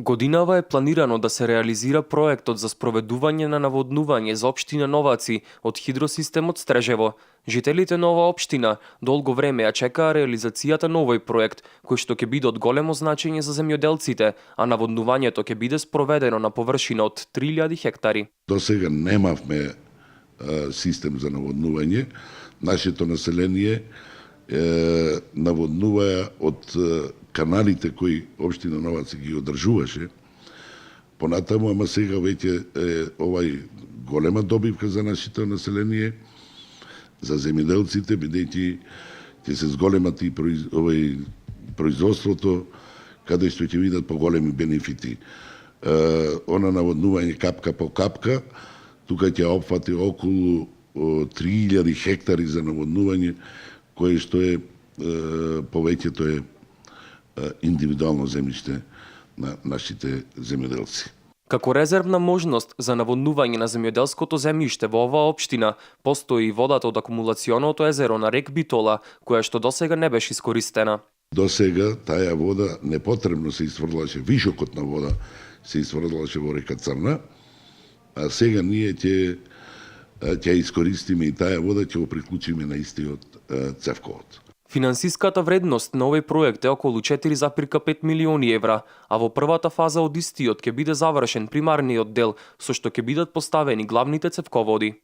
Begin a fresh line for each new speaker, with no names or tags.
Годинава е планирано да се реализира проектот за спроведување на наводнување за општина Новаци од хидросистемот Стрежево. Жителите на оваа општина долго време ја чекаа реализацијата на овој проект, кој што ќе биде од големо значење за земјоделците, а наводнувањето ќе биде спроведено на површина од 3000 хектари.
До сега немавме систем за наводнување. Нашето население наводнува од каналите кои општина Новаци ги одржуваше. Понатаму, ама сега веќе овај голема добивка за нашето население, за земјоделците, бидејќи ќе се зголемат и производството, каде што ќе видат поголеми бенефити. Она наводнување капка по капка, тука ќе опфати околу 3000 хектари за наводнување, кое што е повеќето е индивидуално земјиште на нашите земјоделци.
Како резервна можност за наводнување на земјоделското земјиште во оваа општина постои и водата од акумулационото езеро на рек Битола, која што досега не беше искористена.
До сега таја вода непотребно се isfрлаше, вишокот на вода се isfрлаше во река Црна, а сега ние ќе искористиме и таја вода, ќе го приклучиме на истиот цевковод.
Финансиската вредност на овој проект е околу 4,5 милиони евра, а во првата фаза од истиот ќе биде завршен примарниот дел, со што ќе бидат поставени главните цевководи.